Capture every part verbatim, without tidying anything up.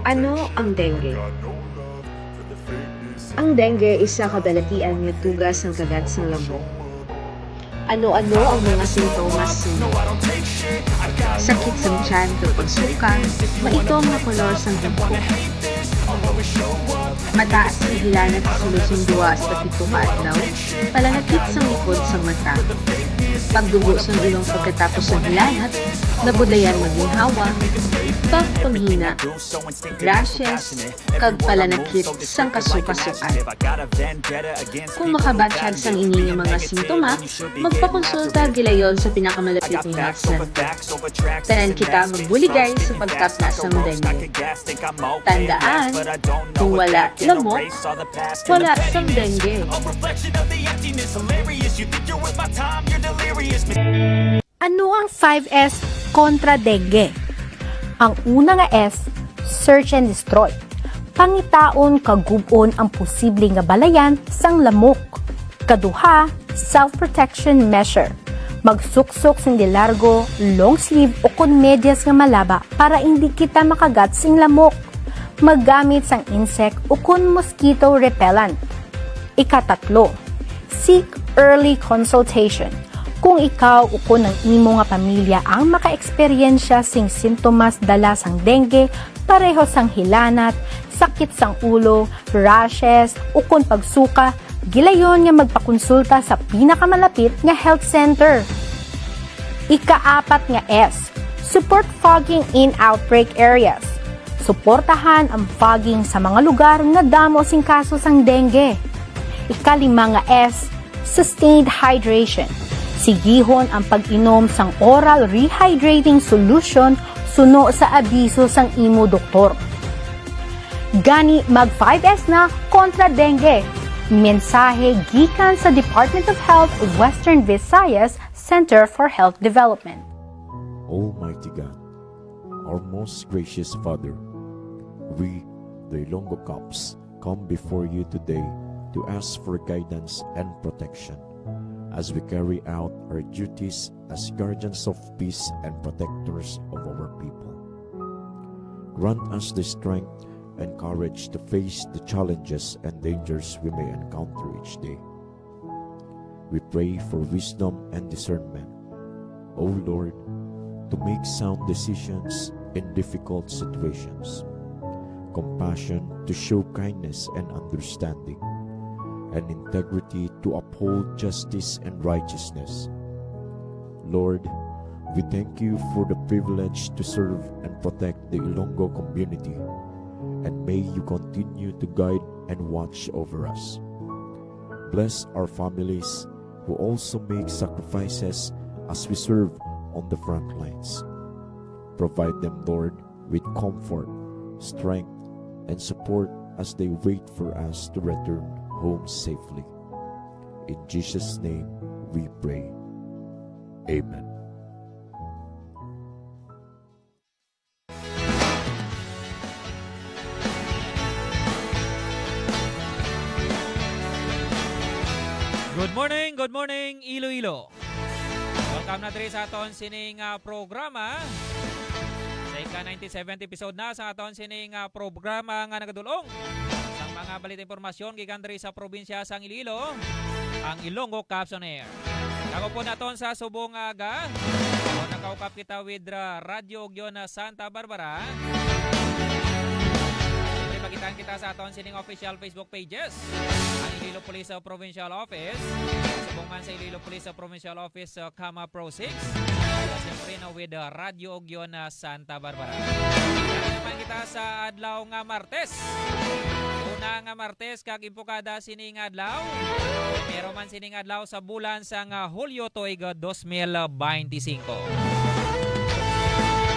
Ano ang dengue? Ang dengue isa ka balatian nga tuga sang kagat sang lamok. Ano-ano ang mga sintomas sini? Sakit sang tiyan kag pagsuka, maitom nga kolor sang buko. Mataas ang hilanat sa sulod sang duha hasta pito ka adlaw. Palanakit sang likod sang mata. Pagdugo sang ilong pagkatapos sang hilanat, nabudlayan maginhawa, pagpanghina, rashes, kag palanakit sang kasukasuan. Kung makabatyag sang ini nga mga sintoma, magpakonsulta gilayon sa pinakamalapit nga health center. Tanan kita magbuligay sa pagtapna sang dengue. Tandaan, kung wala lamok, wala sang dengue. Ano ang five S kontra dengue? Ang una nga S, search and destroy. Pangitaon kag gub-on ang posible nga balayan sang lamok. Kaduha, self-protection measure. Magsuksok sing de largo, long sleeve ukon medyas nga malaba para indi kita makagat sing lamok. Maggamit sang insect ukon mosquito repellent. Ikatatlo, seek early consultation. Kung ikaw ukon ang imo nga pamilya ang makaeksperyensya sing sintomas dala sang dengue, pareho sang hilanat, sakit sang ulo, rashes, ukon pagsuka, gilayon nga magpakonsulta sa pinakamalapit nga health center. Ikaapat nga S, support fogging in outbreak areas. Suportahan ang fogging sa mga lugar nga damo sing kaso sang dengue. Ikalima nga S, sustained hydration. Sigihon ang pag-inom sang oral rehydrating solution suno sa abiso sang imo doktor. Gani, mag five S na kontra dengue. Mensahe gikan sa Department of Health, Western Visayas Center for Health Development. Almighty God, our most gracious Father, we, the Ilonggo Cops, come before you today to ask for guidance and protection as we carry out our duties as guardians of peace and protectors of our people. Grant us the strength and courage to face the challenges and dangers we may encounter each day. We pray for wisdom and discernment, O Lord, to make sound decisions in difficult situations, compassion to show kindness and understanding, and integrity to uphold justice and righteousness. Lord, we thank you for the privilege to serve and protect the Ilonggo community, and may you continue to guide and watch over us. Bless our families who also make sacrifices as we serve on the front lines. Provide them, Lord, with comfort, strength, and support as they wait for us to return home safely. In Jesus' name we pray. Amen. Good morning, good morning, Iloilo. Welcome na diri sa aton sining ah, programa. Sa ika ninety-seventh episode na sa aton sining ah, programa nga nagadulong sa mga balita, impormasyon gikan diri sa probinsya sang Iloilo, ang Ilonggo Cops on Air. Kag upod naton sa subong nga aga, o nakaukap kita with ah, Radyo Ugyon na Santa Barbara. Siyempre, pakitaan kita sa aton sining official Facebook pages, ang Iloilo Police ah, Provincial Office, subong man sa Iloilo Police ah, Provincial Office, ah, Kama Pro six. Siyempre, no, with ah, Radyo Ugyon na Santa Barbara. Kami naman kita sa adlaw nga Martes. Una nga Martes kag impokada sini nga adlaw. Pero man sini nga adlaw sa bulan sang ah, Hulyo tuig ah, dos mil beintisinko.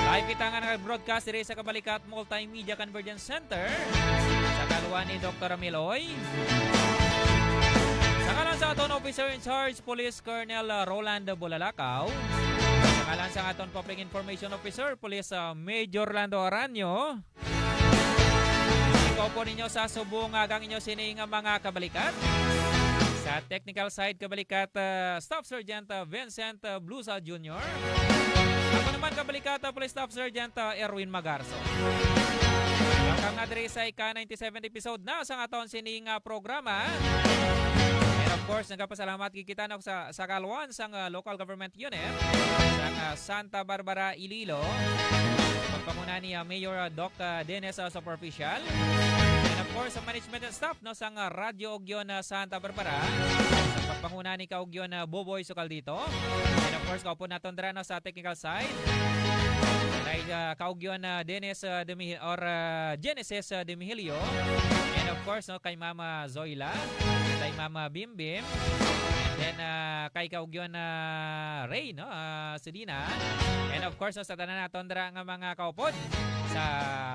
Live kita nga nag-broadcast diri sa Kabalikat Multimedia Convergence Center sa kaluan ni Doktor Miloy. Sa ngalan sa aton Officer in Charge, Police Colonel ah, Roland Bulalakaw. Sa ngalan sa aton Public Information Officer, Police ah, Major Lando Aranio. Ikaw po ninyo sa subong nga ang inyo sining mga kabalikat. Sa technical side, kabalikat ah, Staff Sergeant ah, Vincent ah, Blusa Junior. Ako naman, kabalikat Police Staff Sergeant, uh, Erwin Magarso. Welcome na diri sa ika ninety-seventh episode na sa aton sining, uh, programa. And of course, nagapasalamat gid kita, no, sa, sa kalwan sang, uh, local government unit sang, uh, Santa Barbara, Iloilo. Pagpanguna ni, uh, Mayor, uh, Doc, uh, Dennis, uh, Superficial. And of course, sa management and staff, no, sang, uh, Radyo Ugyon, uh, Santa Barbara. Sa pagpanguna ni Kaugyon, uh, Boboy Sukaldito. And of course, kaupod naton dira, no, sa technical side. Kay, uh, Kaugyon, uh, Dennis, uh, Demi-, or, uh, Genesis, uh, Demihilio. And of course, no, kay Mama Zoila, kay Mama Bimbim. And then, uh, kay Kaugyon, uh, Ray, no, uh, Sedina. And of course, no, sa tanan naton dira nga mga kaupod sa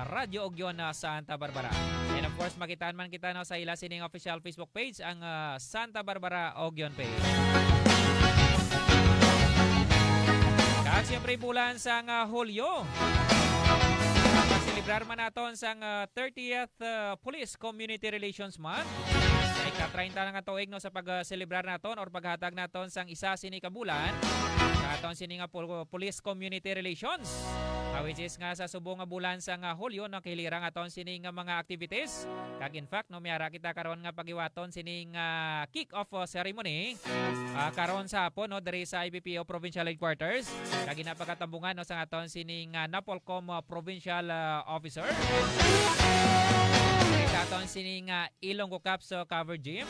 Radyo Ugyon, uh, Santa Barbara. And of course, makitaan man kita, no, sa ila sining official Facebook page, ang, uh, Santa Barbara Ugyon page. Kag siyempre, bulan sang, uh, Hulyo, maselebrar man naton sang, uh, thirtieth, uh, Police Community Relations Month. Sa ika-treinta na nga tuig, no, sa pag-selebrar naton or paghatag naton sang isa sini ka bulan sa aton sini nga pol-, Police Community Relations. Ah, which is nga sa subong nga bulan sang, ah, Hulyo, nakahilira ang aton sini nga mga activities. Kag in fact, no, may ara kita karon nga paghiwaton sini nga kick-off, ah, ceremony. Ah, karon sa hapon, no, diri sa I P P O Provincial Headquarters. Kag ginapagkatambungan, no, sa aton sini nga NAPOLCOM, ah, Provincial, ah, Officer. Sa aton sini nga Ilonggo Caps, uh, Cover Gym.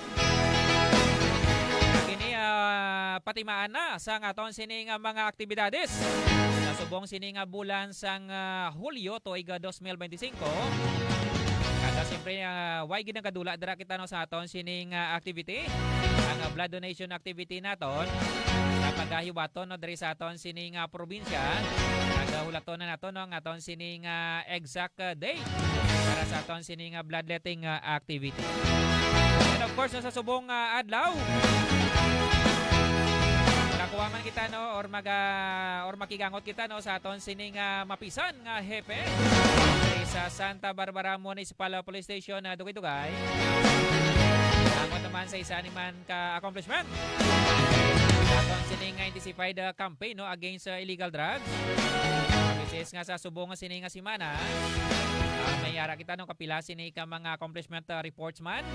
Kini, ah, patimaan na sa aton sini nga mga aktibidades sa subong sini nga bulan sang, ah, Hulyo tuig, ah, dos mil benti singko. Kag, ah, siyempre, ah, way gid nagkadula dira kita, no, sa aton sini nga activity, ang, ah, blood donation activity naton nga pagahiwaton, no, diri sa aton sini nga probinsya. Kag, ah, hulaton na naton, no, ang aton sini nga exact, ah, date para sa aton sini nga bloodletting, ah, activity. And of course, no, sa subong, ah, adlaw, nakuha man kita, no, or maga-, or makigangot kita, no, sa aton sini nga mapisan nga hepe sa Santa Barbara Municipal Police Station na dugay-dugay. Angot naman sa isa ni man ka accomplishment. Aton sini nga intensified, uh, campaign, no, against, uh, illegal drugs. Which is nga sa subong nga sini nga semana, uh, may ara kita, no, kapila sini ka mga accomplishment, uh, reports man,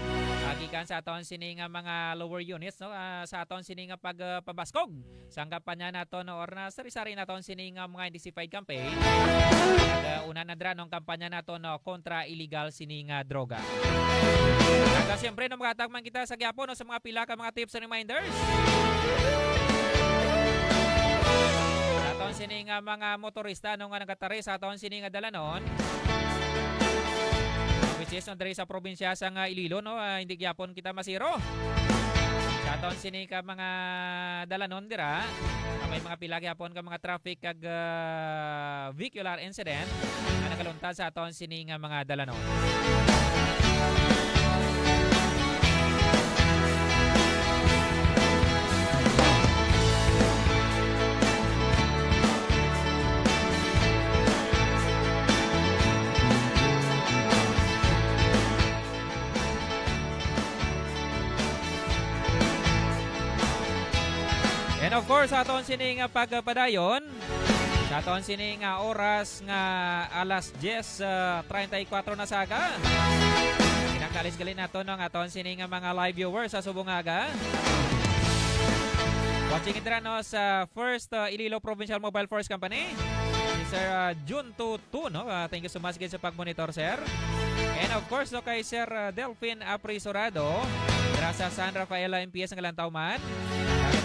uh, gikan sa aton sini nga mga lower units, no, uh, sa aton sini nga pag, uh, pabaskog sang kampanya naton, no, or na sari-sari naton sini nga mga intensified campaign. Kag, uh, una na dira, no, ang kampanya naton, no, kontra illegal sini nga droga. Kag, uh, siyempre, no, maghatag man kita sa gihapon, no, sa mga pila ka mga tips and reminders sa aton sini nga mga motorista, no, nga nagataris sa aton sini nga dalanon. Which is, no, diri sa probinsya sang, ah, Iloilo, no, ah, hindi gyapon kita masiro sa aton sini ka mga dalanon dira. Ah, may mga pila gyapon ka mga traffic kag, ah, vehicular incident nga nakaluntad sa aton sini nga mga dalanon. And of course, sa aton sini nga pagpadayon, sa aton sini nga oras nga alas diyes, ah, treinta y cuatro na sa aga. Kinakalis gali nato, no, ang aton sini nga mga live viewers sa subong nga aga. Watching dira, no, sa First, ah, Iloilo Provincial Mobile Force Company, si Sir, ah, Junto Two, no? Ah, thank you so much gid sa pagmonitor, sir. And of course, no, kay Sir, ah, Delfin Aprisurado, dira sa San Rafael, ah, M P S nga Lantaw man.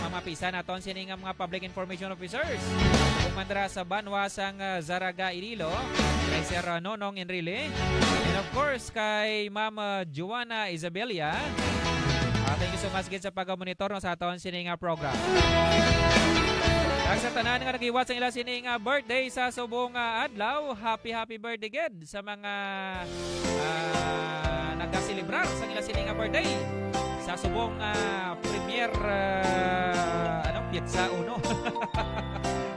Ang mga pisa naton sini nga mga public information officers. Kung man dira sa banwa sang, ah, Zarraga, Iloilo, kay Sir, ah, Nonong Enrile. And of course, kay Ma'am, ah, Joanna Isabella. Ah, thank you so much gid sa pag-monitor, no, sa aton sini nga program. Kag sa tanan nga naghiwat sa ila sini nga birthday sa subong nga adlaw, happy, happy birthday gid sa mga, ah, nagaselebrar sa ila sini nga birthday sa subong, ah, premier, ah, ano, Pietsa Uno.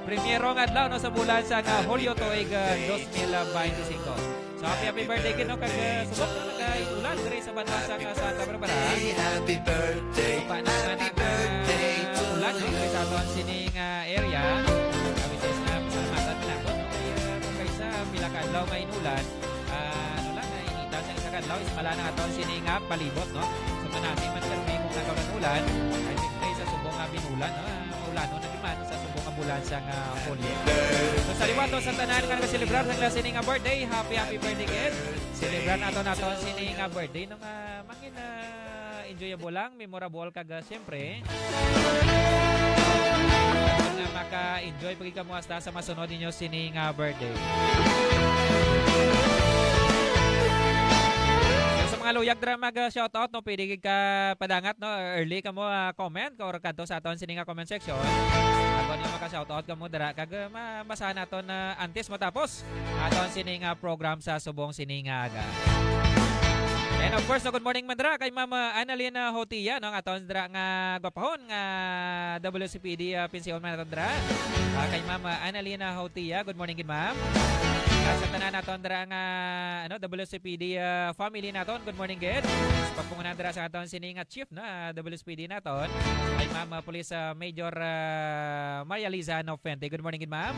Primero nga adlaw, no, sa bulan sa nga Hulyo tuig, ah, dos mil benti singko. So, happy, happy birthday gid, no, kag, ah, subok, no, nagay ulan diri sa banwa sa, ah, Santa Barbara. Happy birthday. Upa na, happy birthday to ulan, no, you. Sa aton sini nga area. Which is na, pasalamatan nato, no? Nga inulan, ah, ano lang, ah, inita sa isa ka adlaw, is mala na aton sini nga palibot, no? So, manasi man kami kung nagaulan-ulan, ay siyempre sa subong nga binulan, no? Ah, maulanon na naman sa subong nga bulan sa nga Hulyo. So, sa liwat, no, sa tanan nga nagaselebrar sa sini nga birthday, happy, happy birthday, kid. Selebrar nato nato sini nga birthday, no, nga mangin, ah, enjoyable lang, memorable, kag, ah, siyempre, nga maka-enjoy pa gid kamo hasta sa masunod ninyo sini nga birthday. So, sa mga luyag dira mag, ah, shoutout, no, pwede gid ka padangat, no, early kamo, ah, comment or kadto sa aton sini nga comment section. Ako niyo maka-shoutout kamo dira kag, ah, mabasahan naton, ah, antes matapos aton sini nga program sa subong sini nga aga. And of course, no, good morning man dira kay Ma'am, ah, Annalena Hotia, no, ang aton dira nga gwapahon nga W C P D, ah, pension man aton dira. Ah, kay Ma'am, ah, Annalena Hotia, good morning gid, ma'am. Ah, sa tanan naton dira nga, ano, W C P D, ah, family naton, good morning gid. Sa pagpunguna dira sa aton sini nga chief, no, ah, W C P D naton, kay Ma'am, ah, Police, ah, Major, ah, Maria Liza Nofente. Good morning gid, ma'am.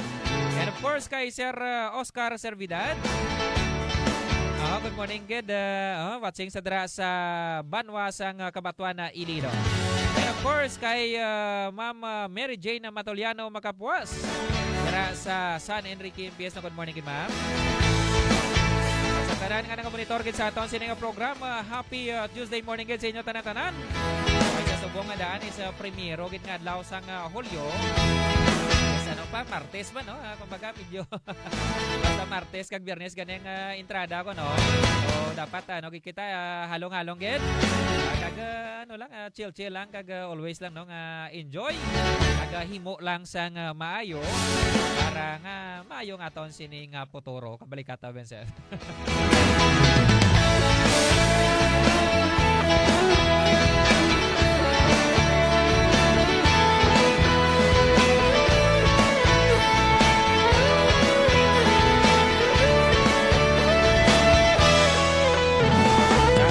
And of course, kay Sir, ah, Oscar Servidad. Ah, good morning gid. Ah, ah, watching sa dira sa banwa sang, ah, Cabatuan, ah, Iloilo. And of course, kay, ah, Ma'am, ah, Mary Jane Matoliano Macapuas, dira sa San Enrique, M P S, no, good morning gid, ma'am. Sa tanan nga nagamonitor gid sa aton sini nga programa, happy, ah, Tuesday morning gid sa inyo tanan-tanan. Ay, sa subong nga daan is, ah, primero gid nga adlaw sang, ah, Hulyo. Yes, ano pa, Martes ba, no? Ah, kumbaga, medyo basta Martes kag Biyernes gani ang, ah, entrada ko, no? So, dapat, ano, gid kita, ah, halong-halong gid. Ah, kag, ah, ano lang, ah, chill-chill lang, kag, ah, always lang, no, nga enjoy. Kag, ah, himo lang sang, ah, maayo para nga maayo nga aton sini nga futuro. Kabalik ka ta, Vincent.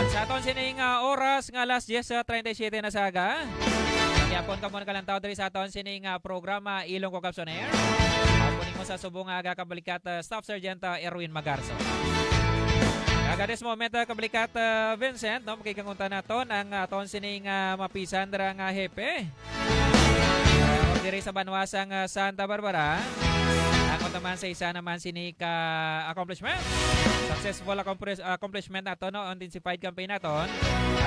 Sa aton sining, ah, oras nga alas diyes, ah, treinta y siete na sa aga. Gihapon kamo nakalantaw diri sa aton sining, ah, programa Ilonggo Caps on Air. Ako nimo sa subong nga aga, kabalikat, ah, Staff Sergeant, ah, Erwin Magarso. Kag at this moment, ah, kabalikat, ah, Vincent, no, makikangunta naton ang aton sining, ah, mapisan dira nga hepe. Ah, diri sa banwa sang, ah, Santa Barbara. Tungod naman sa isa naman sini ka accomplishment. Successful accomplis-, accomplishment nato, no, intensified campaign naton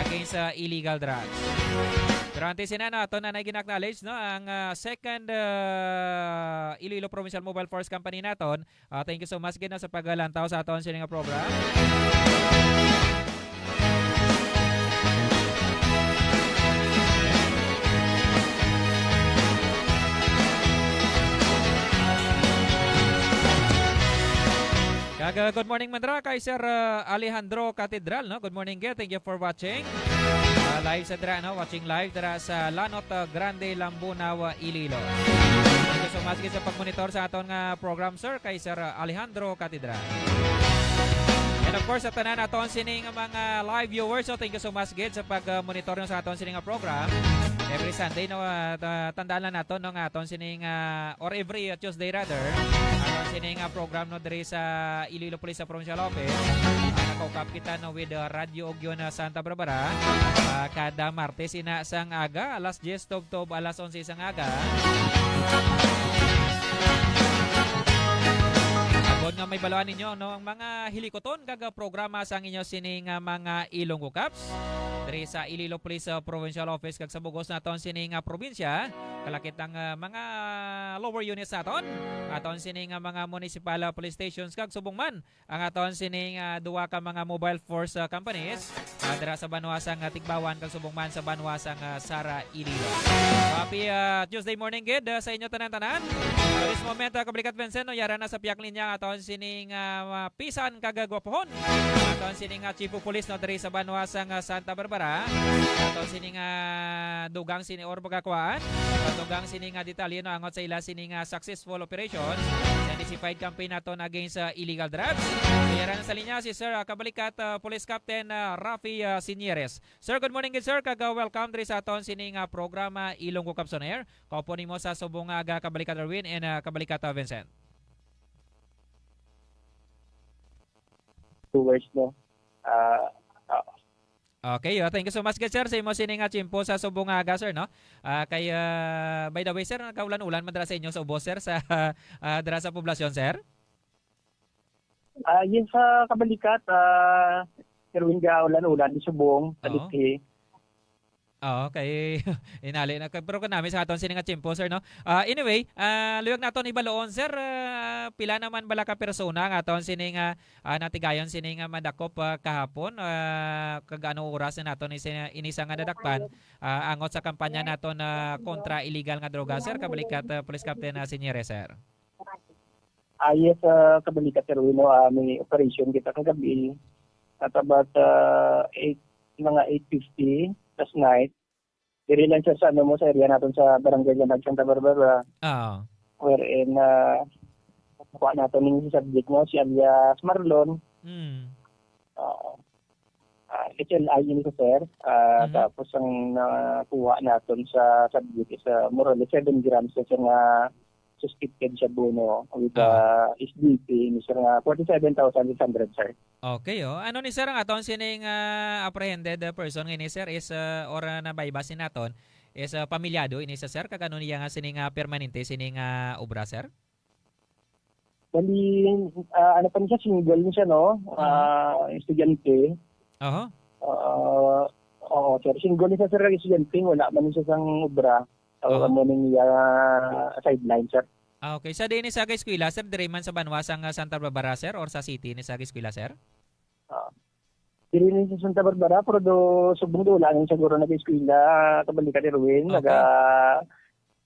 against, ah, illegal drugs. Pero antes sina, no, aton na gina-acknowledge, no, ang, ah, second, ah, Iloilo Provincial Mobile Force Company naton. Ah, thank you so much gid, no, sa paglantaw sa aton sini nga program. Kag, ah, good morning man dira kay Sir, ah, Alejandro Catedral, no? Good morning gid. Thank you for watching. Ah, live sa dira, no? Watching live dira sa Lanot, ah, Grande, Lambunao, Iloilo. Thank you so much gid sa pagmonitor sa aton nga program, sir, kay Sir Alejandro Catedral. And of course, sa tanan aton sining mga live viewers, so thank you so much gid sa pag-monitor nyo sa aton sining nga program. Every Sunday, no, ah, ta-, tandaan lang naton, no, nga aton sining, ah, or every, ah, Tuesday rather, aton sining, ah, program, no, diri sa Iloilo Police sa Provincial Office. Ah, nakaukap kita, no, with, ah, Radyo Ugyon, ah, Santa Barbara. Ah, kada Martes ina sang aga, alas diyes tubtob alas onse sang aga. Agod nga may baluan ninyo, no, ang mga hilikuton kag programa sang inyo sini nga mga Ilonggo Cops diri sa Iloilo Police, uh, Provincial Office kag sa bugos naton sini nga probinsya, kalakip ang, uh, mga lower units naton, aton sini nga mga municipal, uh, police stations kag subong man ang aton sining, ah, duha ka mga mobile force, ah, companies, ah, dira sa banwa sang, ah, Tigbawan kag subong man sa banwa sang, ah, Sara, Iloilo. Happy, ah, Tuesday morning gid, ah, sa inyo tanan-tanan. At this moment, ah, kabalikat Vincent, no, yara na sa piyak linya ang aton sining, ah, mapisan kag gwapohon. Aton sining, ah, Chief of Police, no, diri sa banwa sang, ah, Santa Barbara. Aton sining, ah, dugang sini or magakuan. Aton dugang sini nga detalye, no, angot sa ila sining, ah, successful operations sa intensified campaign naton against, ah, illegal drugs. So, yara na sa linya si Sir, ah, kabalikat, ah, Police Captain, ah, Rafi, ah, Sinieres. Sir, good morning gid, sir, kag, ah, welcome diri sa aton sining, ah, programa Ilonggo Cops on Air. Kaupo nimo sa subong nga aga, kabalikat Erwin and, ah, kabalikat, ah, Vincent. viewers, no? Ah, ah. Okay, oh, thank you so much, good sir, sa imo sini nga tiyempo sa subong nga aga, sir, no? Ah, kay, ah, by the way, sir, nagkaulan-ulan man dira sa inyo sa ubos, sir, sa, ah, dira sa poblasyon, sir? Ah, yes, sa Kabalikat, ah, Erwin, gaulan-ulan di subong sa Oo. Lithi. Oo, kay inali na, pero kanami sa aton sini nga tiyempo, sir, no? Ah, anyway, ah, luyag naton ibaluon, sir, ah, pila naman bala ka persona ang aton sini nga, ah, natigayon sini nga madakop, ah, kahapon, ah, kag ano oras na naton ini, ini sa nga nadakpan, ah, angot sa kampanya naton na kontra illegal nga droga, sir, Kabalikat, ah, Police Captain, ah, Senior, sir? Ah, yes, ah, Kabalikat, Erwin, no, ah, may operation kita kagabi at about, ah, eight, mga eight fifty last night. Diri lang siya sa, ano mo, sa area naton sa Barangay Lanag, Santa Barbara. Ah. Wherein, ah, kuha naton yung subject mo, si alias Marlon. Mm. Ah, ah, H L I ini sa, sir. Ah, Mhm. Tapos ang nakuha naton sa subject is, ah, more or less seven grams sa siya nga suspected shabu, no, with, Ah. ah, S D P ini, sir, nga forty-seven thousand six hundred, sir. Okay, oh. Ano ni, sir, ang aton sining, ah, apprehended, ah, person nga ini, sir, is, ah, or, ah, nabaybas ni naton is, ah, pamilyado ini sa, sir, kag ano niya nga sining, ah, permanente sining, ah, obra, sir? Bali, ah, ano pa ni siya, single ni siya, no? Mhm. Ah, estudyante. Aha. Ah, oo, sir. Single ni siya, sir, kag estudyante. Wala man ni siya sang obra. Tawag Aha. mo ning iya sideline, sir. Ah, okay. Sa diin ni sa eskwela, sir? Diri man sa banwa sang, ah, Santa Barbara, sir? Or sa city ni sa eskwela, sir? Ah, diri ni sa Santa Barbara, pero do, subong do, wala na siguro nag-eskwela, Kabalikat, Erwin. Okay. Naga-,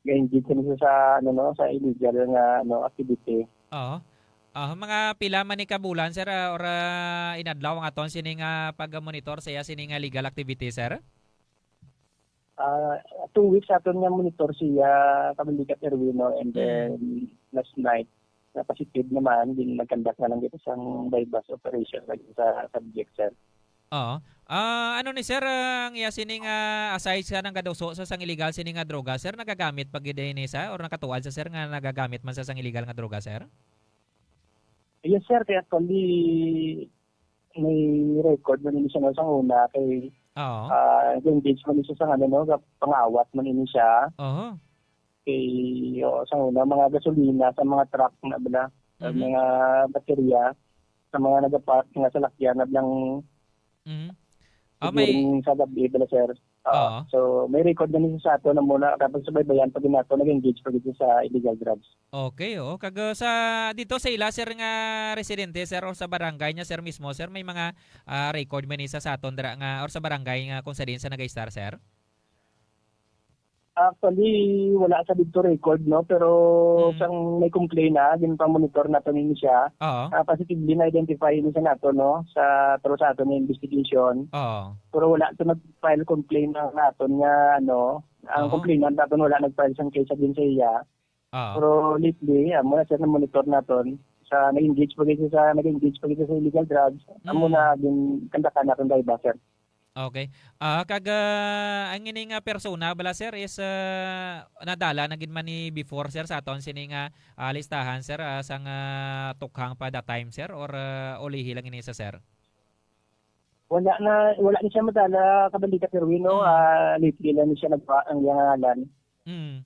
ga-engage kami sa, sa, ano, no, sa illegal nga, ano, activity. Oo. Ah, mga pila man ni ka bulan, sir, ah, or, ah, inadlaw ang aton sini nga pag-monitor sa iya sini nga legal activity, sir? Ah, two weeks aton nga monitor siya, Kabalikat, Erwin, no, and Mm. then last night, na positive naman, din nag-conduct na lang kita sang buy-bust operation lagi sa subject, sir. Oo. Ah, ano ni, sir, ang iya sini nga, aside sa nang gaduso sa sang illegal sini nga droga, sir, nagagamit pa gid ini sa or nakatuad sa, sir, nga nagagamit man sa sang illegal nga droga, sir? Yes, sir. Kaya actually, may record man ini siya, no, sang una kay, Oo. ah, engage man ini siya sa, ano, no, pangawat man ini siya. Oho. Kay, oo, sang una, mga gasolina sa mga truck na bala, Mhm. mga baterya sa mga nagapark nga salakyan na lang Mhm. Ah, may during sa gabi bala, sir. Oo. Oo. So, may record na ni sa ato na muna, tapos sa baybayan, pag nato, nag-engage pa gid sa illegal drugs. Okay, oo. Kag, uh, sa, dito sa ila, sir, nga residente, sir, o sa barangay niya, sir, mismo, sir, may mga, ah, record man ni sa, sa aton dira nga, or sa barangay nga kung sa diin sa nag-istar, sir? Actually, wala sa dito record, no? Pero Mm. sang may complaint na, ginpamonitor nato nini siya. Oo. Ah, positively na-identify ini sa nato, no? Sa, pero sa aton nga investigation. Oo. Pero wala to nag-file complaint na naton nga, ano, ang Oo. complainant naton wala nag-file sang case against sa iya. Oo. Pero lately, amo na, sir, na-monitor naton. Sa nag-engage pa gid siya sa, nag-engage pa gid siya sa illegal drugs. Amo Mm. na, ginkandakan naton diba, sir. Okay. Ah, kag, ah, ang ini nga persona bala, sir, is, ah, nadala na gid man ni before, sir, sa aton sini nga, ah, listahan, sir, ah, sang, ah, tukhang pa that time, sir, or, ah, ulihi lang ini sa, sir? Wala na, wala ni siya madala, Kabalikat Erwin, no? Mm. Ah, lately lang ni siya nagpa-, ang iyang ngalan. Mm.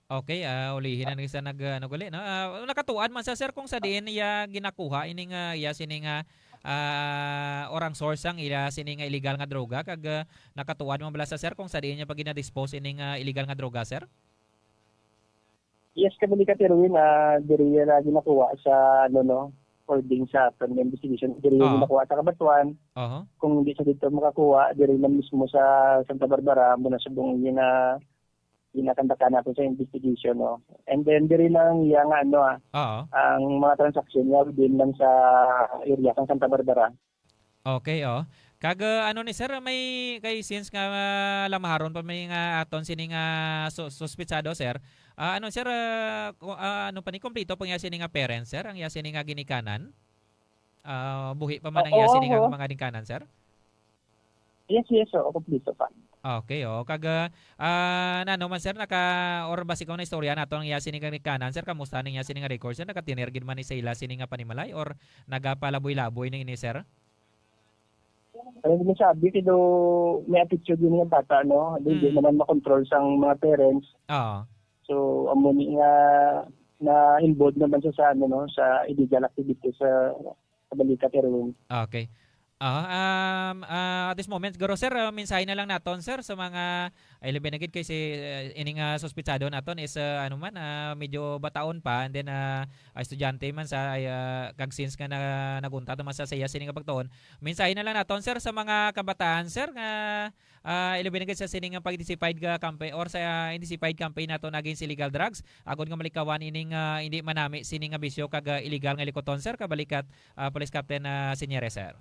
Okay, ah, ulihi na ni sa nag-, ano, gali, no? Ah, nakatuad man sa, sir, kung sa diin iya ginakuha ining, ah, iya sini nga, ah, or ang source sang iya sini nga illegal nga droga, kag, ah, nakatuad man bala sa, sir, kung sa diin niya pa ginadispose ining, ah, illegal nga droga, sir? Yes, Kabalikat Erwin, ah, diri na ginakuha sa, ano, no, according sa aton nga investigation, diri na Ah. ginakuha sa Cabatuan. Aha. Kung hindi sa dito makakuha, diri na mismo sa Santa Barbara, amo na subong gina-, ginakandakan nato sa investigation, no. And then, diri lang iya nga, ano, ah, Oo. ang mga transaksyon niya within lang sa area sa Santa Barbara. Okay, oh. Kag, ah, ano ni sir, may kay since nga, ah, lamaharon pa may nga aton sini nga su-, suspitsado, sir. Ah, ano, sir, ah, ku-, ah, ano pa ni, kompleto pa nga sini nga parents, sir, ang iya sini nga ginikanan? Ah, buhi pa man ang Oo, iya sini nga oo. mga ginikanan, sir? Yes, yes, oo, kompleto pa. Okay, oh. Kag, ah, ah, nano man, sir, naka, or basi kung naistorya nato ang iya sini nga ginikanan, sir, kamusta ang iya sini nga record, sir? Nakatener gid man ni sa ila sini nga panimalay or nagapalaboy-laboy na ini, sir? Ano mo sabi, kilo may attitude yun nga bata, no? Hindi Mm. naman makontrol sang mga parents. Oo. So, amo ni nga na-involved naman siya sa, ano, no, sa illegal activity sa, sa Balikat, Erwin. Okay. Ah, um, ah, at this moment, siguro, sir, ah, mensahe na lang naton, sir, sa mga, ay, labi na gid kay si, ah, ining, ah, suspitsado naton is, ah, ano man, ah, medyo bataon pa, and then, ah, ah, estudyante man sa, ay, ah, kag since nga na, naguntat naman sa saya sini nga pagtuon, mensahe na lang naton, sir, sa mga kabataan, sir, nga, ah, ilabi na gid sa sini nga pag-intensified nga campaign or sa, ah, intensified campaign naton against illegal drugs, agod nga malikawan ining, ah, hindi manami sini nga bisyo kag, ah, illegal nga likuton, sir, kabalikat, ah, Police Captain, ah, Seniores, sir.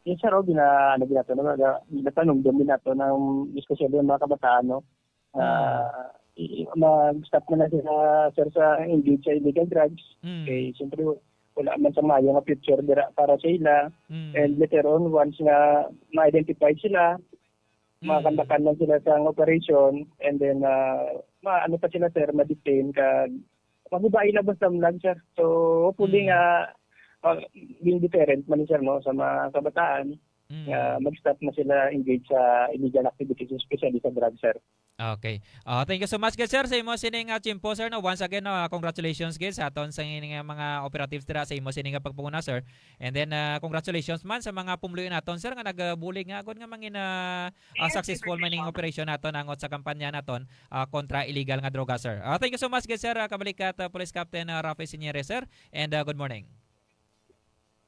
Yes, sir. O, gina-, ano, ginato na, gina-, ginatanong din nato ng, especially ang mga kabataan, no? Mm. Ah, i-, mag-stop na na sila, sir, sa engage sa illegal drugs. Mm. Kay, siyempre, wala man sa maayo nga future dira para sa ila. Mm. And later on, once nga ma-identify sila, Mm. makandakan lang sila sa operation, and then, ah, ma-, ano pa sila, sir, ma-detain ka, maguba ila basta vlog, sir. So, hopefully Mm. nga, ah, being deterrent man, sir, no, sa mga kabataan, Mm. nga mag-stop na sila engage sa illegal activities, especially sa drug, sir. Okay. Ah, thank you so much, gid, sir, sa imo sining, ah, tiyempo, sir, no? Once again, no, ah, congratulations, gid, sa aton sa ini nga mga operatives dira sa imo sining nga pagpanguna, sir. And then, ah, congratulations man sa mga pumuluyo naton, sir, nga nagabulig nga agod nga mangin, ah, ah, Yes, successful man ning congratulations. operation naton angot sa kampanya naton, ah, kontra illegal nga droga, sir. Ah, thank you so much, gid, sir, ah, kabalikat, ah, Police Captain, ah, Rafi Siniere, sir. And, ah, good morning.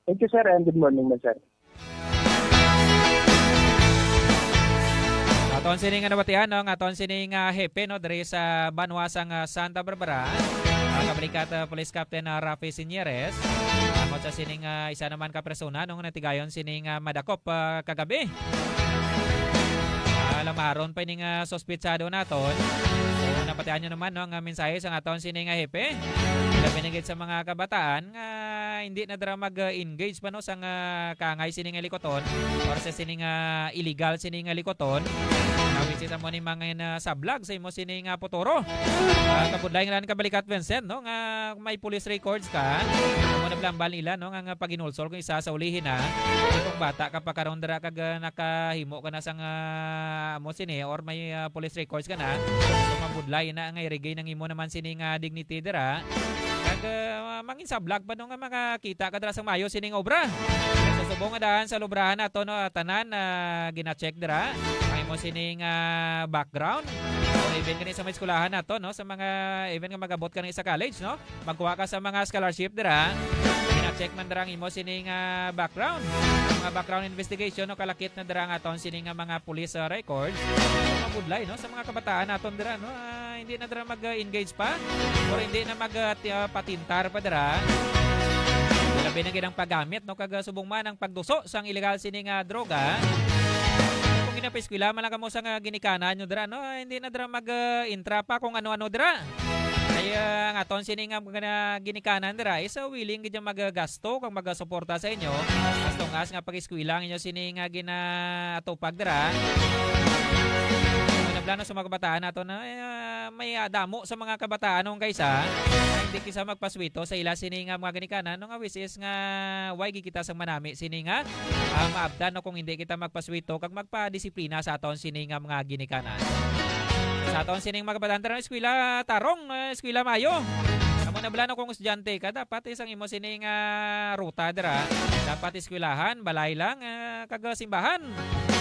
Thank you, sir, and good morning, sir. Aton sini nga nabatian, no, nga aton sini nga hepe, no, diri sa banwa sang, ah, Santa Barbara. Ang kabalikat, ah, Police Captain, ah, Rafi Sinieres. Tungod sa sining, ah, isa naman ka persona, no, nga natigayon sining, ah, madakop, ah, kagabi. Ah, lamaron pa ini nga suspitsado naton. So, nabatian nyo naman, no, nga mensahe sang aton sini nga hepe. Labi na gid sa mga kabataan nga hindi na dira mag-engage pa, no, sa nga kaangay sini nga likuton or sa sini nga illegal sini nga likuton. Nga which is amo ni mga na sablag sa imo sini nga puturo. Ah, kabudlay nga lang kabalikat, Vincent, no, nga may police records ka. Amo na blambal nila, no, nga, nga paghinulsol kung isa sa ulihin na. Kay kung bata ka pa karon dira kag, ah, nakahimo ka na sang, ah, amo sini or may, ah, police records ka na, so mabudlay na nga irigay nang imo naman sini nga dignity dira. Kag, ah, mangin sablag pa, no, nga makakita ka dira sang maayo sining obra. Sa subong nga daan sa lubrahan nato, no, tanan, ah, gina-check dira ang imo sining, ah, background. So, even gani sa mga eskwelahan nato, no, sa mga, even nga mag-abot ka na sa college, no, magkuha ka sa mga scholarship dira. Gina-check man dira ang imo sining, ah, background. Mga background investigation, no, kalakip na dira ang aton sining nga mga police, ah, records. Mabudlay, no, sa mga kabataan naton dira, no, ah, hindi na dira mag-engage pa or hindi na mag, ah, ti-, ah, patintar pa dira. Labi na gid ang paggamit, no, kag, ah, subong man ang pagduso sang illegal sini nga droga. Kung ginapaeskwela man lang kamo sa nga ginikanan nyo dira, no, hindi na dira mag, ah, intra pa kung ano-ano dira. Kay, ah, ang aton sini nga mga ginikanan dira is, ah, willing gid yung magagasto kag magasuporta sa inyo as long as nga pag-eskwela ang inyo sini nga ginatupag dira. Ano plano sa mga kabataan nato na, eh, ah, may, ah, damo sa mga kabataan nung kaysa, ah, hindi kisa magpaswito sa ila sini nga mga ginikanan, no, nga which is nga why gid kita sang manami sini nga, ah, maabtan, no, kung hindi kita magpaswito kag magpadisiplina sa aton sini nga mga ginikanan. Sa aton sining mga kabataan, tara, eskwela tarong, eh, eskwela maayo. Amo na bala, no, kung estudyante ka, dapat isang imo sining, ah, ruta dira. Dapat eskwelahan, balay lang, ah, kag, ah, simbahan.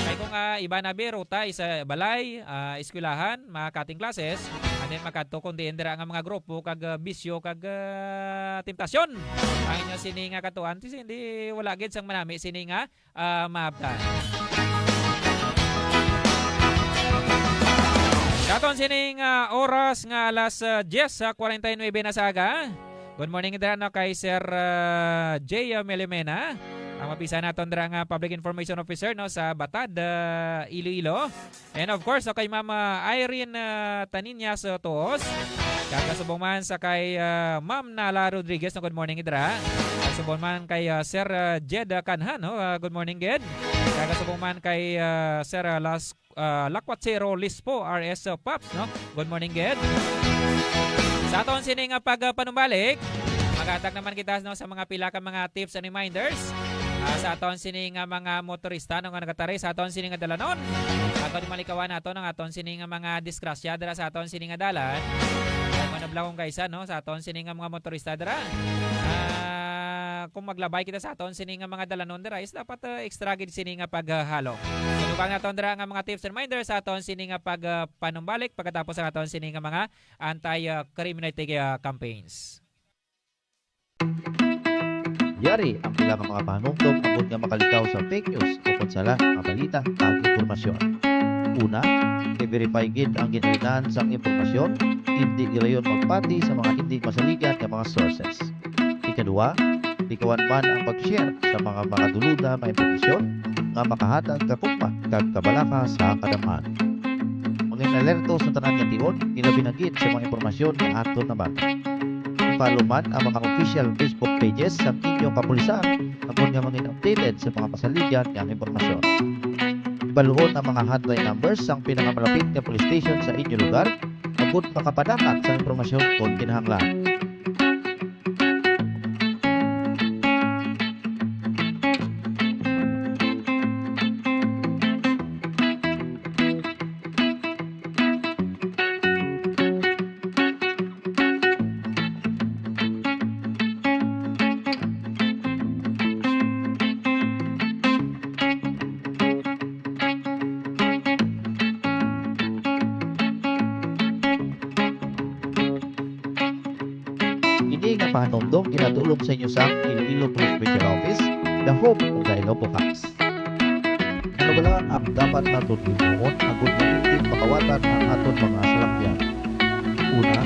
Kay kung, ah, iba na bi, ruta is, ah, balay, ah, eskwelahan, mga cutting classes, and then makadto kung diin dira nga mga grupo kag, ah, bisyo kag, ah, temptasyon. Ang inyo sini nga katuan, ti hindi wala gid sang manami sini nga, ah, maabtan. Sa aton sining, ah, oras nga alas, ah, diyes, ah, kwarenta y nuebe na sa aga. Good morning dira, no, kay Sir, ah, Jay, ah, Melimena. Ang mabisa naton dira nga Public Information Officer, no, sa Batad, ah, Iloilo. And of course, no, kay Ma'am, ah, Irene, ah, Taniñas, ah, Tuos. Kag kasubong man sa kay, ah, Ma'am Nala Rodriguez, no, good morning dira. Kasubong man kay, ah, Sir, ah, Jed, ah, Canhan, no, ah, good morning, Ged. Kag kasubong man kay, ah, Sir, ah, Las ah, Lakwachero Lispo, R S Pops, no? Good morning, gid. Sa aton sini nga pag, ah, panumbalik, maghatag naman kita, no, sa mga pila ka mga tips and reminders, Ah, sa aton sini nga mga motorista, no, nga nagataray sa aton sini nga dalanon. Aton malikawan nato ang aton sini nga mga disgrasya dira sa aton sini nga dalan. Ay, manubla kong kaisa, no, sa aton sini nga mga motorista dira. Ah, kung maglabay kita sa aton sini nga mga dalanon dira, is dapat, ah, extra gid sini nga paghalo. Dugang naton dira nga mga tips and reminders sa aton sini nga pag, ah, panumbalik pagkatapos sa aton sini nga mga anti, ah, criminality, ah, campaigns. Yari ang pila ka mga pahanumdom agud nga makalikaw sa fake news o kon sala nga balita kag impormasyon. Una, i-verify gid ang ginalinan sang impormasyon, indi gilayon magpati sa mga indi masaligan nga mga sources. Ikadua, likawan man ang pag-share sa mga makadulod nga mga impormasyon nga makahatag kagugma kag kabalaka sa kadam-an. Mangin-alerto sa tanan nga tion, ilabi na gid sa mga impormasyon nga aton nabati. I-follow man ang mga official Facebook pages sang inyo kapulisan agud nga mangin updated sa mga pasaligan nga impormasyon. Baluon ang mga hotline numbers sang pinakamalapit nga police station sa inyo lugar agud makapadakat sa impormasyon kon kinahanglan. Ini nga pahanumdom ginadulong sa inyo sang Iloilo Police Regional Office, the home of the Ilonggo Cops. Ano bala ang dapat naton himuon agud nga hindi makawatan ang aton mga salakyan? Una,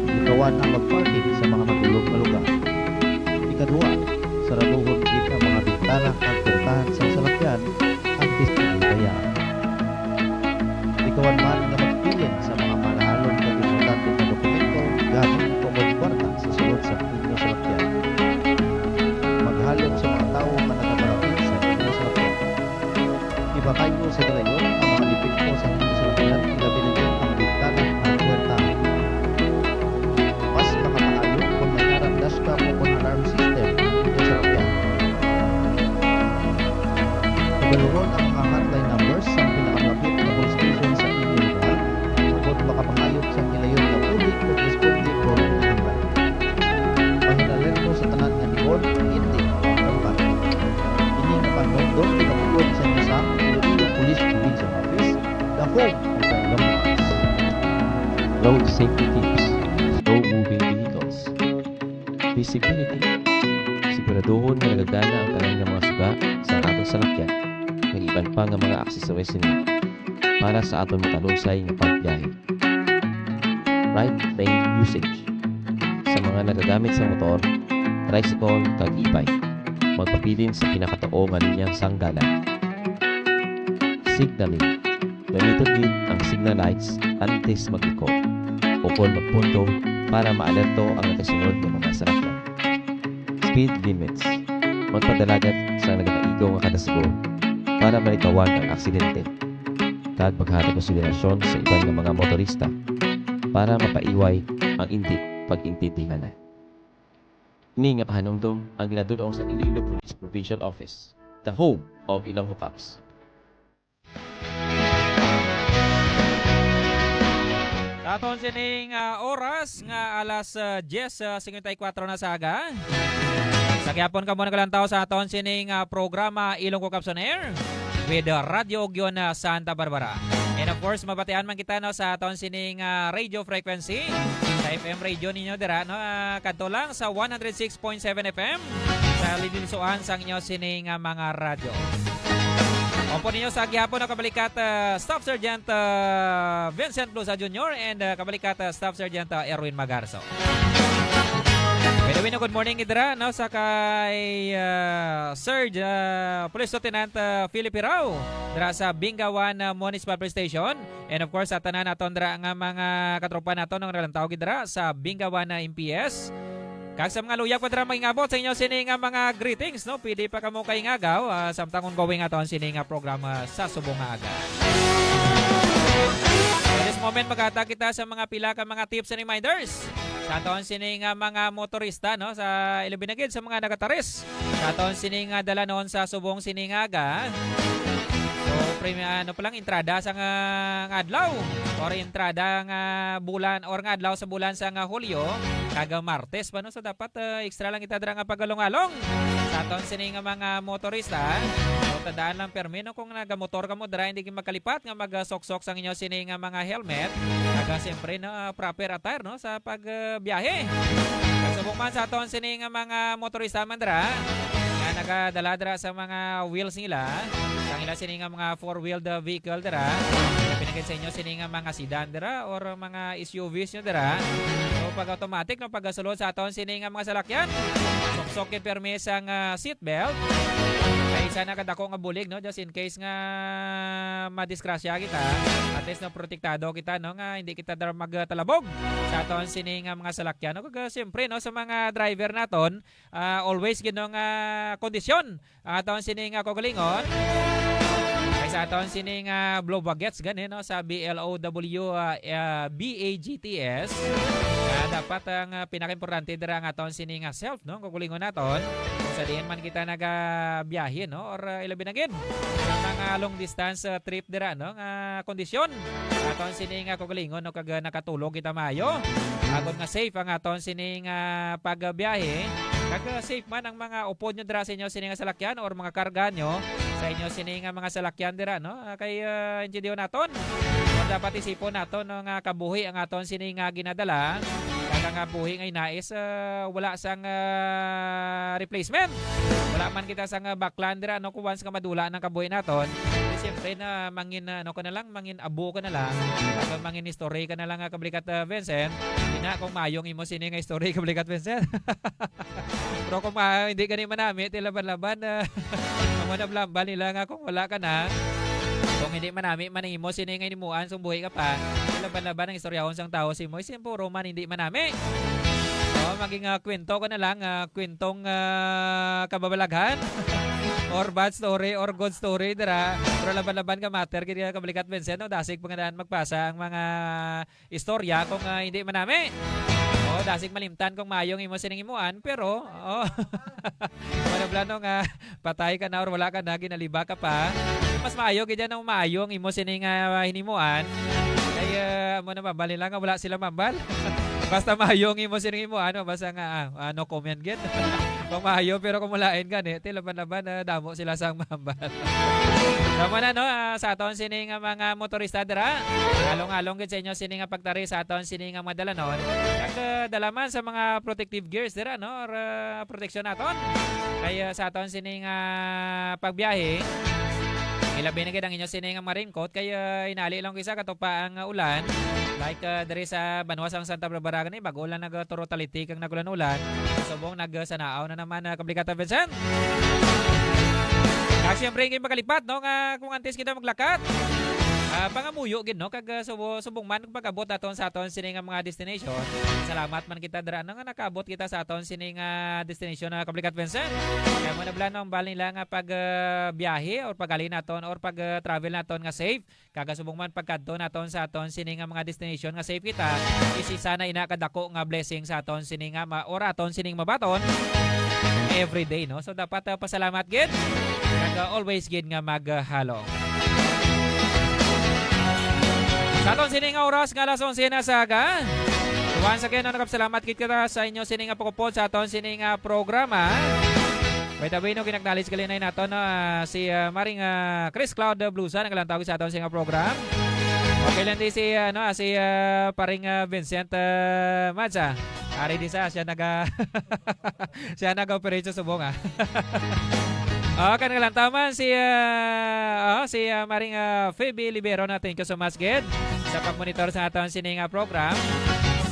likawan ang mag-parking sa mga madulom nga lugar. Ikadua, saraduhon gid ang mga bintana kag puertahan sang salakyan antes nga ibayaan. Likawan man nga magpilin sa mga mahalon kag importante nga dokumento, gamit o magkwarta sa sulod sa inyo salakyan. Maghalog sa mga tawo nga nagamalapit sa inyo salakyan. Ibakay-o sa gilayon ang mga depekto sa inyo salakyan, ilabi na gid ang bintana kag puwerta. Mas makakaayo kon may ara dashcam o kon alarm system ang inyo salakyan. Ibaluhon ang mga hotline numbers sang pinakamalapit nga police station sa inyo lugar, agud makapangayod sang gilayon nga bulig kag responde kon kinahanglan. Mangin-alerto sa tanan nga tion, indi ang pagkat. Ini nga pahanumdom ginabutyag sa inyo sang Iloilo Police Provincial Office, the home of the Ilonggo Cops. Road safety tips, slow moving vehicles. Visibility. Siguraduhon nga nagagana ang tanan nga mga suga sa aton salakyan, kag iban pa nga mga aksesoris sini para sa aton matalusay nga pagbiyahe. Right lane usage. Sa mga nagagamit sa motor, tricycle, kag e-bike, magpabilin sa pinakatuo nga linya sang dalan. Signaling. Gamiton gid ang signal lights antes magliko o kon magpundo para maalerto ang nagasunod nga mga salakyan. Speed limits. Magpadalagat sa nagakaigo nga kadasbo para malikawan ang aksidente, kag maghatag konsiderasyon sa iban nga mga motorista para mapaiway ang indi pag-intindihan. Ini nga pahanumdom ang ginadul-ong sa Iloilo Police Provincial Office, the home of Ilonggo Cops. Sa aton sining, ah, oras nga alas, ah, diyes, ah, singkwenta y kuwatro na sa aga. Sa gihapon kamo nagalantaw sa aton sining, ah, programa Ilonggo Cops on Air with, ah, Radyo Ugyon, ah, Santa Barbara. And of course, mabatian man kita, no, sa aton sining, ah, radio frequency, sa F M radio ninyo dira, no, ah, kadto lang sa one hundred six point seven F M sa linilsuan sang inyo sining, ah, mga radyo. Opo ninyo sa gihapon, no, kabalikat, ah, Staff Sergeant, ah, Vincent Blusa Junior and, ah, kabalikat, ah, Staff Sergeant, ah, Erwin Magarzo. By the way, no, good morning, idra, no, sa kay, ah, Sir, ah, Police Lieutenant, ah, Philip Hirao, dira sa Bingawan, ah, Municipal Police Station. And of course, sa tanan naton dira nga mga katropa naton nga naglantaw gid dira sa Bingawan na M P S. Kag sa mga luyag pa dira mangingabot sa inyo sini nga mga greetings, no? Pwede pa kamo kaingagaw, ah, samtang ongoing aton sini nga programa sa subong nga aga. At this moment, maghatag kita sa mga pila ka mga tips and reminders. Sa aton sini nga mga motorista, no, sa ilabi na gid sa mga nagataris. Sa aton sini nga dalanon sa subong sini nga aga. So, premi-, ano pa lang, entrada sa nga, nga adlaw or entrada nga bulan or nga adlaw sa bulan sa nga Hulyo, kag Martes pa, no? So, dapat, ah, extra lang kita dira nga pagalong-along sa aton sini nga mga motorista. So, tandaan lang, permi, no, kung nagamotor ka mo dira, hindi ka makalipat nga magsoksok sang inyo sini nga mga helmet. Kag, ah, siyempre, no, ah, proper attire, no, sa pag, ah, biyahe. Kag subong man sa aton sini nga mga motorista man dira, nga nagadala dira sa mga wheels nila, sang ila sini nga mga four-wheeled, ah, vehicle dira. Pinagid sa inyo sini nga mga sedan dira or mga S U Vs nyo dira. So, pag automatic, no, pagkasulod sa aton sini nga mga salakyan, suksok gid permi sang, ah, seatbelt. Kay isa na kadako nga bulig, no, just in case nga madisgrasya kita, at least, no, protektado kita, no, nga hindi kita dira magtalabog sa aton sini nga mga salakyan, no? Kag, ah, siyempre, no, sa mga driver naton, ah, always gid, no, nga kondisyon ang aton sini nga kaugalingon. Kay sa aton sini nga blue baguettes gani, no, sa B L O W, ah, ah, B A G T S, nga dapat ang, ah, pinakaimportante dira ang aton sini nga self, no, kaugalingon naton. Kung sa diin man kita nagabiyahe, no, or, ah, ilabi na gid sa mga long distance, ah, trip dira, no, nga kondisyon aton sini nga kaugalingon, no, kag, ah, nakatulog kita maayo, agod nga safe ang aton sini nga pagbiyahe, kag, ah, safe man ang mga upod nyo dira sa inyo sini nga salakyan or mga karga nyo sa inyo sini nga mga salakyan dira, no? Ah, kay, ah, intindiho naton, kung dapat isipon naton, no, nga kabuhi ang aton sini nga ginadala, kag ang kabuhi nga inais, ah, wala sang, ah, replacement. Wala man kita sang, ah, baklan dira, no? Kung once nga madula ang kabuhi naton, di siyempre na mangin, ah, ano ka na lang, mangin abo ka na lang, kag mangin history ka na lang, ah, kablikat, ah, Vincent. Di na kung mayong imo sini nga history, kablikat Vincent. Pero kung ma-, hindi gani manami, ti laban-laban, ah, amo na blambal nila nga kung wala ka na. Kung hindi manami man imo sini nga hinimuan, sung buhi ka pa, ti laban-laban ang istoryahon sang tawo si mo, simpuro man hindi manami. Oh, maging, ah, kwento ka na lang, ah, kwentong, ah, kababalaghan. Or bad story, or good story, dira. Pero laban-laban ka, matter, gid ka, kablikat Vincent, no? Dasig pa nga daan magpasa ang mga istorya kung, ah, hindi manami. Oh, dasig malimtan kung maayo ang imo sining himuan, pero, oh, wala plano nga patay ka na or wala ka na, ginaliba ka pa. Mas maayo gid yan ang maayo ang imo sining, ah, hinimuan. Kay, ah, amo na, mambal nila nga wala sila mambal. Basta maayo ang imo sining himuan, no? Basta nga, ah, ah, no comment gid. Kung maayo, pero kung malain gani, ti laban-laban, ah, damo sila sang mambal. Tama na, no? Ah, sa aton sini nga mga motorista dira, along-along gid sa inyo sini nga pagtari sa aton sini nga mga dalanon. Kag, ah, dala man sa mga protective gears dira, no? Or, ah, proteksyon naton. Kay, ah, sa aton sini nga pagbiyahe, ilabi na gid ang inyo sini nga mga raincoat kay, ah, inali lang kisa katupa ang, ah, ulan. Like, ah, diri sa banwa sang Santa Barbara gani, bag-o lang nagturo talitik ang nagulan-ulan. Subong nagsanaaw na naman, ah, kablikat Vincent. Kag siyempre, hindi makalipat, no, nga kung antes kita maglakat, ah, pangamuyo gid, no, kag, ah, subo-, subong man pag-abot naton sa aton sini nga mga destination. Salamat man kita dira, no, nga nakaabot kita sa aton sini nga destination, ah, kablikat Vincent. Kaya mo na bala, no, ang bali nila nga pag, ah, biyahe or paghalin naton or pag, ah, travel naton nga safe. Kag subong man pagkadto naton sa aton sini nga mga destination nga safe kita, is isa na ina kadako nga blessing sa aton sini nga ma-, or aton sining mabaton every day, no? So, dapat, ah, pasalamat gid. Kag, ah, always gid nga maghalong. Sa aton sini nga oras nga alas onse na sa aga. Once again, no, nagapasalamat gid kita sa inyo sini nga pagupod sa aton sini nga programa. By the way, no, ginakdalis gali na naton, no, ah, si, ah, Maring, ah, Chris Cloud Blusa, nagalantaw sa aton sini nga program. Okay lang di si, ano, ah, si, ah, Paring, ah, Vincent, ah, Mads, ah. Ari di sa, siya naga-, siya nag-operate sa subong, ah. Oh, kan nagalantaw man si, ah, oh, si, ah, Maring, ah, Phoebe Libero, na thank you so much, gid, sa pag-monitor sa aton sini nga program,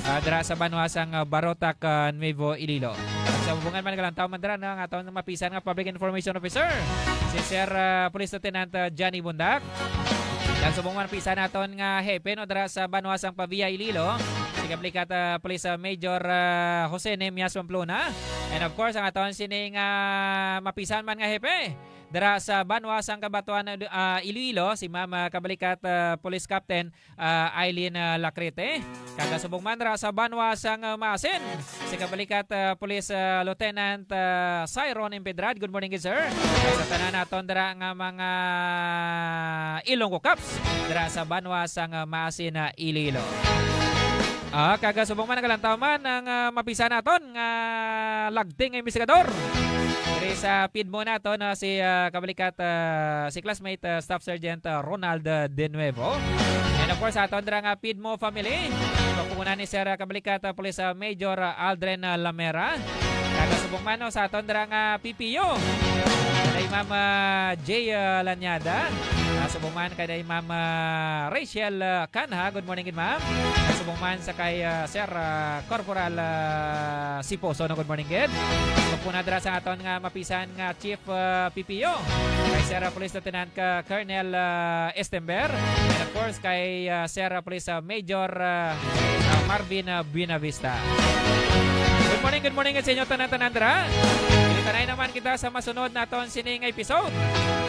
ah, dira sa banwa sang, ah, Barotac, ah, Nuevo Iloilo. Sa subong man, nagalantaw man dira, no, ang aton mapisan nga Public Information Officer, si Sir, ah, Police Lieutenant, ah, Johnny Bundak. Kag subong man, mapisan naton nga hepe, no, dira sa banwa sang Pavia, Iloilo, si Kablikat, ah, Police, ah, Major, ah, Jose Nemias Pamplona. And of course, ang aton sining, ah, mapisan man nga hepe, dira sa banwa sang Cabatuan, ah, Iloilo, si Ma'am, ah, kabalikat, ah, Police Captain, ah, Eileen, ah, Lacrete. Kag subong man dira sa banwa sang, ah, Maasin, si kabalikat, ah, Police, ah, Lieutenant, ah, Cyron Impedrad. Good morning, good sir. Sa tanan naton dira nga mga Ilonggo Cops dira sa banwa sang, ah, Maasin, ah, Iloilo. Ah, kag subong man nagalantaw man ang, ah, mapisa naton nga lagting nga investigador. Diri sa PIDMO naton, ah, si, ah, kabalikat, ah, si classmate, ah, Staff Sergeant, ah, Ronald, ah, De Nuevo. And of course, aton dira nga PIDMO family. Pagpungunan ni Sir, ah, kabalikat, ah, Police, ah, Major, ah, Aldrin, ah, Lamera. Kag subong man, no, sa aton dira nga P P U. Kay Ma'am, ah, J, ah, Lanyada. Ah, subong man kay Ma'am, ah, Rachel, ah, Canha. Good morning, good ma'am. Subong man sa kay, ah, Sir, ah, Corporal, ah, Siposo, no? Good morning, good. Subong po na dira sa aton nga mapisan nga Chief, ah, P P U. Kay Sir, ah, Police Lieutenant ka Colonel, ah, Estember. And of course, kay, ah, Sir, ah, Police, ah, Major, ah, ah, Marvin, ah, Buenavista. Good morning, good morning sa inyo tanan-tanan dira. Diri tanay naman kita sa masunod naton sining episode.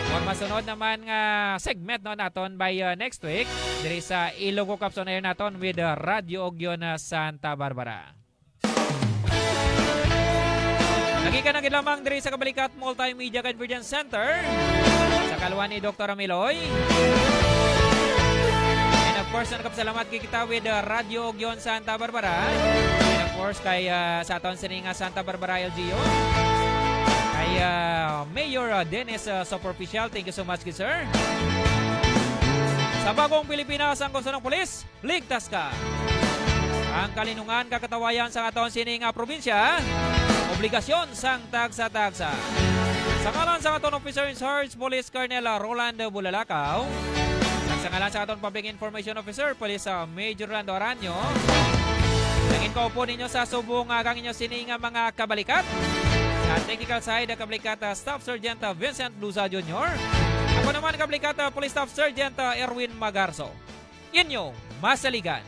Or masunod naman nga segment, no, naton by, uh, next week diri sa Ilonggo Cops on Air naton with, uh, Radyo Ugyon, uh, Santa Barbara. Nagikan na gid lamang diri sa Kabalikat Multimedia Convergence Center sa kalwa ni Doktor Amiloy. And of course, nagpasalamat gid kita with, uh, Radyo Ugyon Santa Barbara. And of course, kay, uh, sa aton sini nga Santa Barbara L G U. Kay, uh, Mayor, uh, Dennis, uh, Soperficial, thank you so much, good sir. Sa bagong Pilipinas, ang Gusto ng Pulis, ligtas ka. Ang kalinungan kag katawayan sa aton sini nga probinsya, obligasyon sang tagsa-tagsa. Sa ngalan sa aton Officer in Charge, Police Colonel Rolando Bulalakaw, kag sa ngalan sa aton Public Information Officer, Police, ah, Major Rolando Aranyo, nangin kaupo ninyo sa subong, ah, kang inyo sini nga mga kabalikat. Sa technical side, ah, kabalikat, ah, Staff Sergeant, ah, Vincent Luza Junior. Ako naman, kabalikat, ah, Police Staff Sergeant, ah, Erwin Magarzo. Inyo masaligan.